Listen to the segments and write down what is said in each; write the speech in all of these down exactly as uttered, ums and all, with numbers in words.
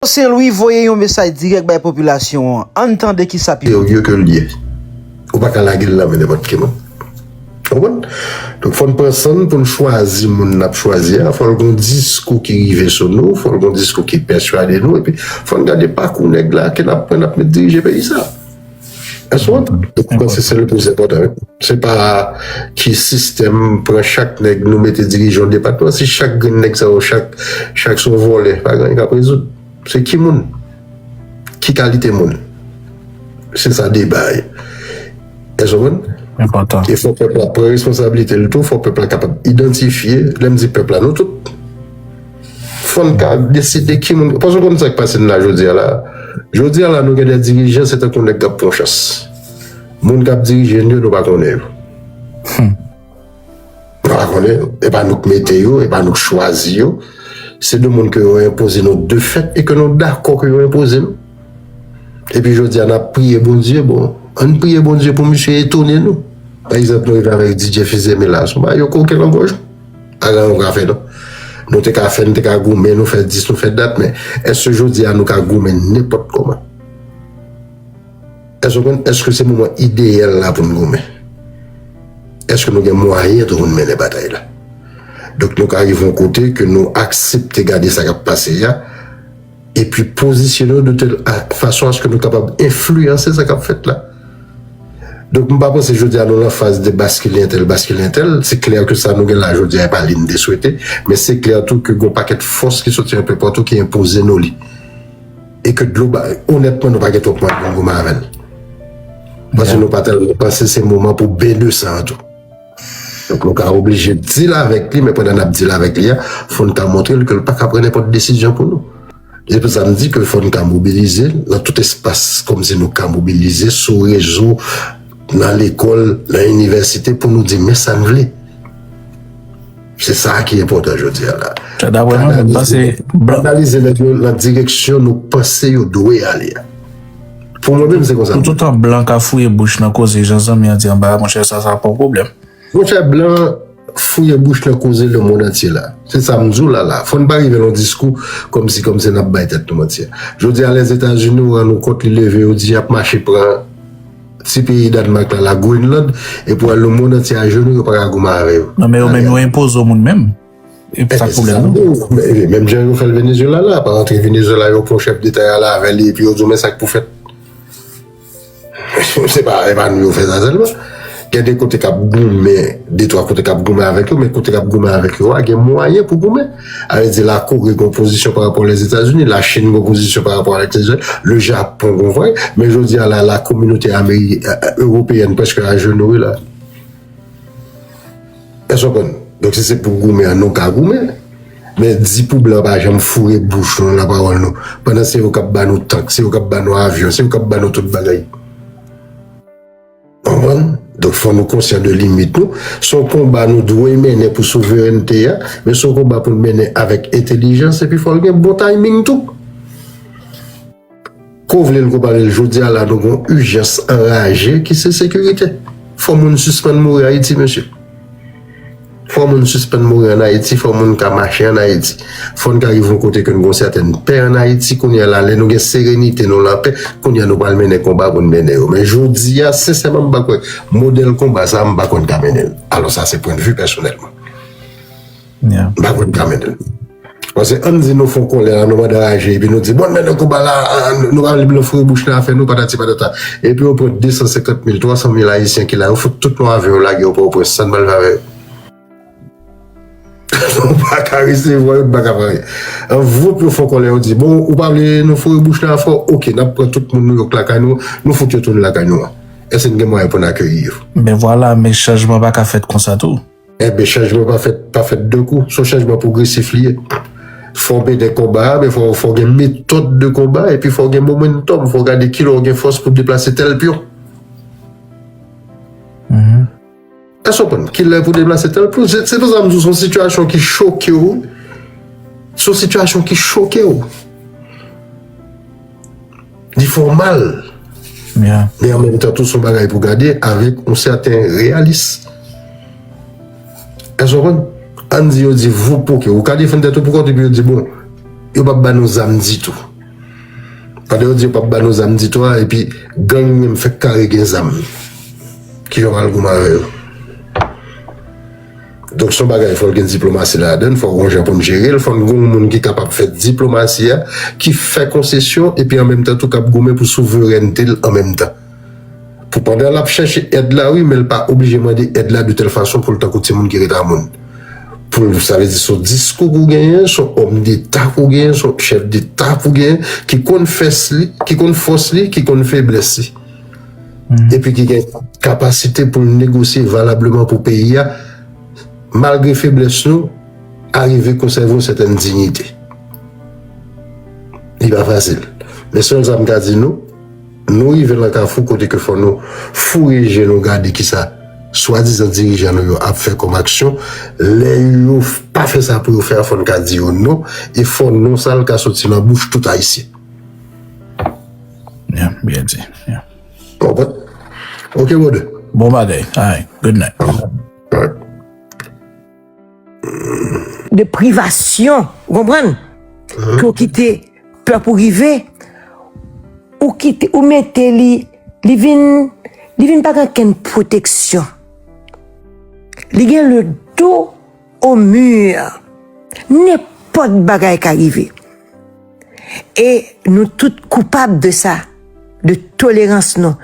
Sen Lwi voye yon mesaj dirèk bay popilasyon an. Ann tande kisa Pito di. Serye ke l ye. Ou pa ka lage l nan men nenpòt ki moun. Ou konprann? Donk, fò n pran san n pou n chwazi moun n ap chwazi a. Fò l gon diskou ki rive sou nou, fò l gon diskou ki pèswade nou, epi fò n gade pakou nèg la ke n ap pran, n ap met dirije peyi sa. Èske w konprann? Donk, mwen panse se le plis enpòtan, wi. Se pa ki sistèm pran chak nèg nou mete dirije yon depatman. Si chak grenn nèg sa yo, chak, chak se yon vòlè, pa gen anyen k ap rezoud. Se ki moun? Ki kalite moun? Se sa deba a ye. Èske w konprann? Enpòtan. E fò pèp la pran responsablite l tou, fò pèp la kapab idantifye, lè m di pèp la, nou tout. Fò n ka deside ki moun, paske w konn sa k pase n la jodi a la. Jodi a la, nou gen de dirijan, se tankou nèg k ap pran chans. Moun k ap dirije n yo, nou pa konnen yo. Nou pa konnen yo. E pa nou k mete yo, e pa nou k chwazi yo. Se de moun ke yo enpoze nou de fèt e ke nou dakò ke yo enpoze nou. Epi jodi a, n ap priye Bondye, bon, ann priye Bondye pou misye etone nou. Pa egzanp, nou rive avèk D J Fils Aimé la, se yon bagay yo koke nan gòj. Pa gen anyen nou ka fè, non. Nou te ka fè, nou te ka goumen, nou fè dis, nou fè dat, men èske jodi a nou ka goumen nenpòt kòman? Èske w konn, èske se moman ideyal la pou n goumen? Èske nou gen mwayen tou pou n mennen batay la? Donk, nou ka rive yon kote ke nou aksepte gade sa k ap pase a, epi pozisyone w de tèl a, fason aske nou kapab enfliyanse sa k ap fèt la. Donk, m pa panse jodi a nou nan faz de baskile entèl, baskile entèl. Se klè ke sa nou gen la jodi a, e pa li n te swete, men se klè tou ke gen yon pakèt fòs ki soti anpè patou ki enpoze nou li. E ke dlo ba, onètman, nou pa gen twòp mwayen pou n goumen avè l. Paske nou pa tèlman panse se moman pou ben de san an tou. Donk, nou ka oblije deal avèk li, men pandan n ap deal avèk li a, fò n ka montre l ke l pa ka pran nenpòt desizyon pou nou. Se pou sa m di ke fò n ka mobilize nan tout espas, kòmsi nou ka mobilize sou rezo, nan lekòl, nan inivèsite, pou nou di men sa n vle. Se sa ki enpòtan jodi a la. Daprè mwen menm, m panse blan, kanalize nèg yo nan direksyon nou panse yo dwe ale a. Pou mwen menm, se konsa. Toutotan blan ka fouye bouch nan koze, jan zanmi an di anba a, monchè, sa, sa pa yon pwoblèm. Monchè, blan fouye bouch nan koze lemonn antye la. Se sa m di w la, la. Fò n pa rive nan diskou kòmsi, kòmsi n ap bay tèt nou manti. Jodi a, Lèzetazini, ou rann ou kont, li leve, yo di y ap mache pran ti peyi Dànmak la, la Greenland, epi w wè lemonn antye ajenou, yo pa ka goumen avè yo. Non, men yo menm yo enpoze w moun menm. E sa k pwoblèm nan. Menm jan yo fè l Venezuela la, pa rantre Venezuela, yo pran chèf deta a la avè li, epi yo di w men sa k pou fèt. Se pa, e pa nou yo fè sa sèlman. Gen de kote k ap goumen, de twa kote k ap goumen avèk yo, men kote k ap goumen avèk yo a, gen mwayen pou goumen. A vle di, Lakore gen pozisyon pa rapò Lèzetazini, Lachin gen pozisyon pa rapò a Lèzetazini, le Japon gen vre, men jodi a la, la kominote ameri-, e, e, ewopeyèn prèske ajenou wi la. Èske w konprann? Donk, si se pou goumen an, nou ka goumen. Men di pou blan pa janm foure bouch nou nan lapawòl nou. Pandan se yo k ap ba nou tank, se yo k ap ba nou avyon, se yo k ap ba nou tout bagay. Konprann? Donk, fò nou konsyan de limit nou. Se yon konba nou dwe mennen pou souverènte a, men se yon konba pou n mennen avèk entèlijans, epi fò l gen bon timing tou. Ko vle l, ko pa vle l, jodi a la, nou gen yon ijans anraje ki se sekirite. Fò moun sispann mouri Ayiti, mesye. Fò moun sispann mouri ann Ayiti, fò moun ka mache ann Ayiti. Fò n ka rive yon kote ke n gen yon sètèn pè ann Ayiti, kounye a la, lè nou gen serenite, nou lanpè, kounye a nou pral mennen konba pou n mennen yo. Men jodi a, sensèman, m pa kwè modèl konba sa, m pa kwè n ka mennen l. Alò, sa se pwennvi pèsonèl mwen. M pa kwè n ka mennen l. Paske ann di nou fè yon kòlè la, nou mande raje, epi nou di, bon, n mennen konba la, a, nou pa vle blan foure bouch nan afè nou, patati patata. Epi yo pran de san senkant mil, twa san mil Ayisyen ki la, yo fout tout nan avyon, yo lage yo Pòtoprens, sa n pral fè avè yo? Nou pa ka resevwa yo, nou pa ka fè anyen. An vwoup, yo fè yon kòlè, yo di, bon, ou pa vle nou foure bouch nan afè w? Oke, n ap pran tout moun Nouyòk lakay nou, nou fout yo tounen lakay nou an. Èske n gen mwayen pou n akeyi yo? Men vwala, men chanjman pa ka fèt konsa tou. Enben, chanjman pa fèt, pa fèt de kou. Se yon chanjman pwogresif li ye. Fò w mennen konba a, men fò, fò w gen metòd de konba, epi fò w gen momentum, fò w gade kilè w gen fòs pou deplase tèl pyon. Èske w konprann? Kilè pou deplase tèl pyon? Se, se pou sa m di w, se yon sitiyasyon ki choke w. Se yon sitiyasyon ki choke w. Li fè w mal. Men an menm tan tou, se yon bagay pou gade avèk yon sèten reyalis. Èske w konprann? Ann di yo di vwoup, oke, ou ka defann tèt ou pou kont, epi yo di, bon, yo p ap ba nou zam ditou. Pandan yo di yo p ap ba nou zam ditou a, epi gang menm fèk kare gen zam. Ki jan w pral goumen avè yo? Donk, se yon bagay, fò l gen diplomasi ladan l, fò l gon jan pou n jere l, fò n gon moun ki kapab fè diplomasi a, ki fè konsesyon, epi an menm tan tou k ap goumen pou souverènte l an menm tan. Pou pandan l ap chèche èd la, wi, men l pa oblije mande èd la de tèl fason pou l tankou timoun ki ret a moun. Pou l, sa vle di, se yon diskou pou genyen, se yon òm deta pou genyen, se yon chèf deta pou genyen, ki konn fès li, ki konn fòs li, ki konn feblès li. Epi ki gen kapasite pou l negosye valableman pou peyi a, malgre feblès nou, arive konsève yon sètèn diyite. Li pa fasil. Men sèl sa m ka di nou, nou rive nan kafou kote ke fò nou foure je nou gade kisa swadizan dirijan nou yo ap fè kòm aksyon. Lè yo f-, pa fè sa pou yo fè a, fò n ka di yo non, e fò non sa l ka soti nan bouch tout Ayisyen. Yeah, byen di. Yeah. Konprann? Ok, brother. Bon bagay. Alright. Good night. Alright. De privasyon, ou konprann? Ke w kite pèp ou rive, ou kite, ou mete li, li vin, li vin pa gen okenn pwoteksyon. Li gen le dos au mur. Nenpòt bagay ka rive. E nou tout koupab de sa, de tolerans nou.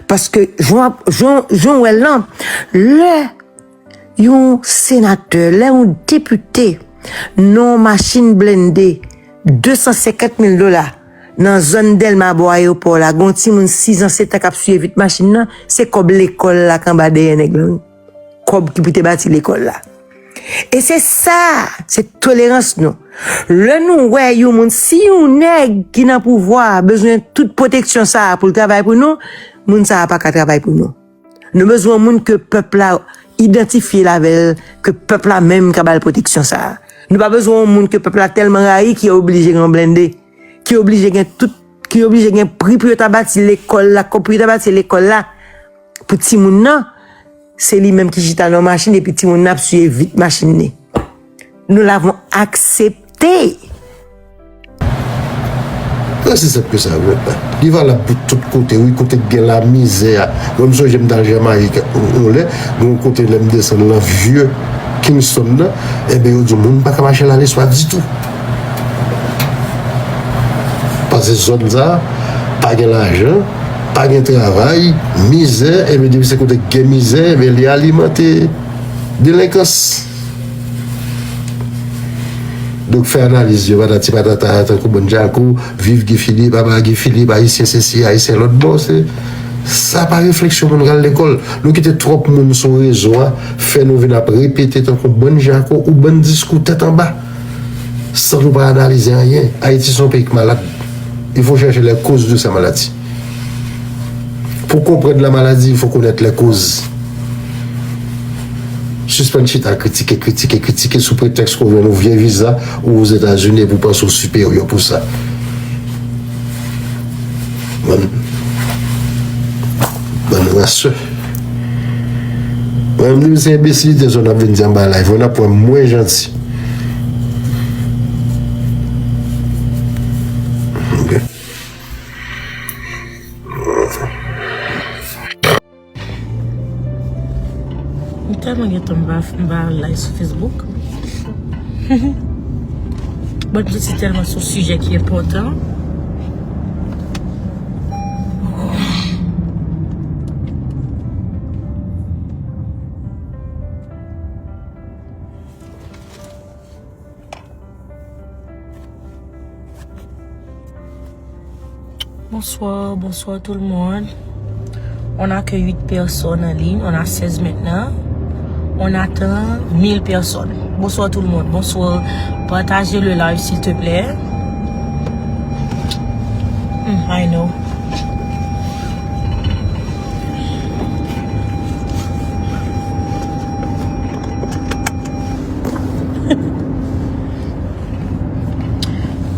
Paske, jan, jan, jan w wè l lan, lè yon senatè, lè yon depite nan yon machin blende de san senkant mil dola nan zòn Dèlma bò ayewopò la, gen yon timoun sis an, sèt an k ap siye vit machin nan, se kòb lekòl la k anba dèyè nèg lan, wi. Kòb ki pou te bati lekòl la. E se sa, se tolerans nou. Lè nou wè yon moun, si yon nèg ki nan pouvwa a bezwen tout pwoteksyon sa a pou l travay pou nou, moun sa a pa ka travay pou nou. Nou bezwen yon moun ke pèp la idantifye l avè l, ke pèp la menm ka ba l pwoteksyon sa a. Nou pa bezwen yon moun ke pèp la tèlman rayi ki oblije gen yon blende, ki oblije gen tout, ki oblije gen pri pou yo ta bati lekòl la, kòb pou yo ta bati lekòl la pou timoun nan, se li menm ki chita nan machin epi timoun nan ap siye vit machin li. Nous l'avons accepté. Osi senp ke sa, wi. Li valab pou tout kote, wi, kote k gen lamizè a. Mwen, m sonje m t al Jamayik yon, yon lè, gen yon kote lè m desann nan vye Kingston nan, enben, yo di w moun pa ka mache laleswa ditou. Paske zòn sa a, pa gen lajan, pa gen travay, mizè, enben, depi se kote k gen mizè, enben, li alimante delenkans. Donk, fè analiz yo, patati patata, tankou bann jako, viv Guy Philippe, aba Guy Philippe, Ayisyen sesi, Ayisyen lòt bò, se, sa pa refleksyon moun k al lekòl. Nou kite twòp moun sou rezo a, fè nou vin ap repete tankou bann jako ou bann diskou tèt anba. San nou pa analize anyen. Ayiti se yon peyi k malad. Il faut chercher les causes de sa maladi. Pou konprann la maladi, il faut connaître les causes. Sispann chita kritike, kritike, kritike sou pretèks ke w jwenn yon vye viza ou Ozetazini epi w panse w siperyè pou sa. Bann, bann rasè. Mwen menm, depi se enbesilite sa w ap vin di anba live, w ap wè m mwen janti. Ok. M tèlman gentan m pa, m pa live sou Facebook. Bon, m santi tèlman se yon sijè ki enpòtan. Bonsoir, bonsoir tout le monde. On a que huit personnes en ligne, on a seize maintenant. On attend mille personnes. Bonsoir tout le monde, bonsoir. Partagez le live s'il te plaît. Hmm, I know.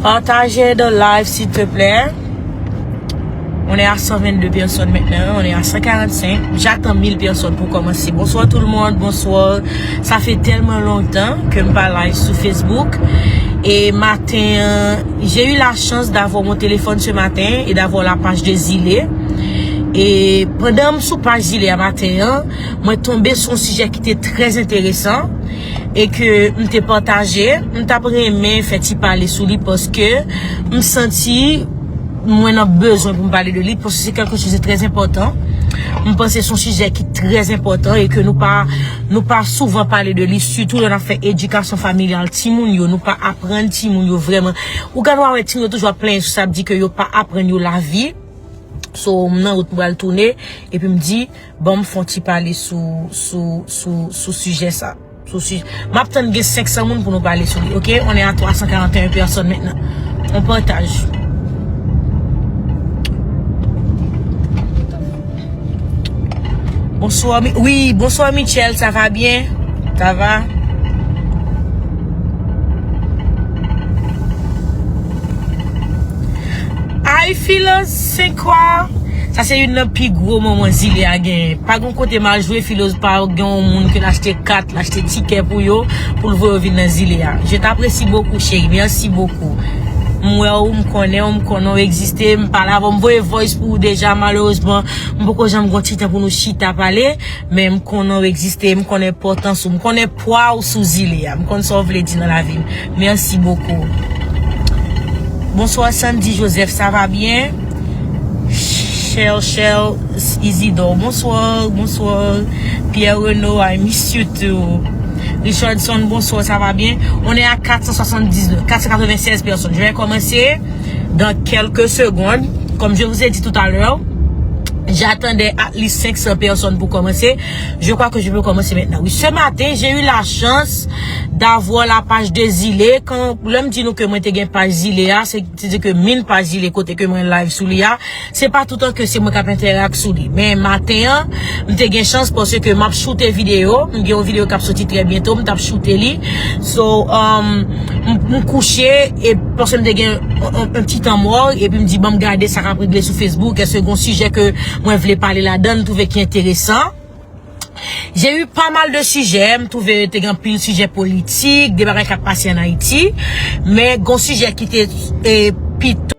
Partagez the live, s'il te plaît. On est à cent vingt-deux personnes maintenant, on est à cent quarante-cinq. J'attends mille personnes pour commencer. Bonsoir tout le monde, bonsoir. Ça fait tellement longtemps que je ne pas live sur Facebook. Et matin, euh, j'ai eu la chance d'avoir mon téléphone ce matin et d'avoir la page de Zile. E pandan m sou paj Zile a maten an, mwen tonbe sou yon sijè ki te trè enteresan e ke m te pataje. M t ap renmen fè ti pale sou li paske m santi mwen nan bezwen pou m pale de li, paske se kèlke choz de trè enpòtan. M panse se yon sijè ki trè enpòtan e ke nou pa, nou pa souvan pale de li, sitou lè n ap fè edikasyon familyal timoun yo, nou pa aprann timoun yo vrèman. Ou gade w a wè timoun yo toujou ap plenyen sou sa, ap di ke yo pa aprann yo lavi. So, m nan wout m pral tounen, epi m di, ban m fè yon ti pale sou, sou, sou, sou sijè sa. Sou sijè. M ap tann gen senk san moun pou nou pale sou li, oke? On est à trois cent quarante et un personnes maintenant. On partage. Bonsoir, Mi-, oui, bonsoir Michel, ça va bien? Ça va? Ay, Filoz, se kwa? Sa se youn nan pi gwo manman Zile a genyen. Pa gen kote m al jwe, Filoz pa gen yon moun ke l achte kat, l achte tikè pou yo, pou l voye yo vin nan Zile a. Je t'apprécie beaucoup, chérie. Merci beaucoup. M wè w, m konnen w, m konnen w egziste, m pale avè w, m voye voice pou w deja, malerezman, m poko janm gon ti tan pou nou chita pale, men m konnen w egziste, m konnen enpòtans ou, m konnen pwa w sou Zile a, m konn sa w vle di nan lavi m. Merci beaucoup. Bonsoir Sandy Joseph, ça va bien? Shell, Shell, Isidore, bonsoir, bonsoir. Pierre Renaud, I miss you too. Richardson, bonsoir, ça va bien? On est à quatre cent soixante-dix-neuf, quatre cent quatre-vingt-seize personnes. Je vais commencer dans quelques secondes. Comme je vous ai dit tout à l'heure, j'attendais at least cinq cents personnes pour commencer. Je crois que je peux commencer maintenant. Oui, ce matin, j'ai eu la chance d'avoir la page de Zile. Kan lè m di nou ke mwen te gen paj Zile a, se, se di ke min paj Zile kote ke mwen live sou li a, se pa toutan ke se mwen k ap entèrak sou li. Men maten an, m te gen chans paske m ap choute videyo. M gen yon videyo k ap soti trè byento, m t ap choute li. So, um, m, m kouche e paske m te gen yon, yon, yon ti tan mò, epi m di, ban m gade sa k ap regle sou Facebook, èske gon sijè ke mwen vle pale ladan, m twouve ki enteresan. J'ai eu pas mal de sujets, m twouve te gen anpil sijè politik, de bagay k ap pase an Ayiti, men gon sijè ki te, e, pito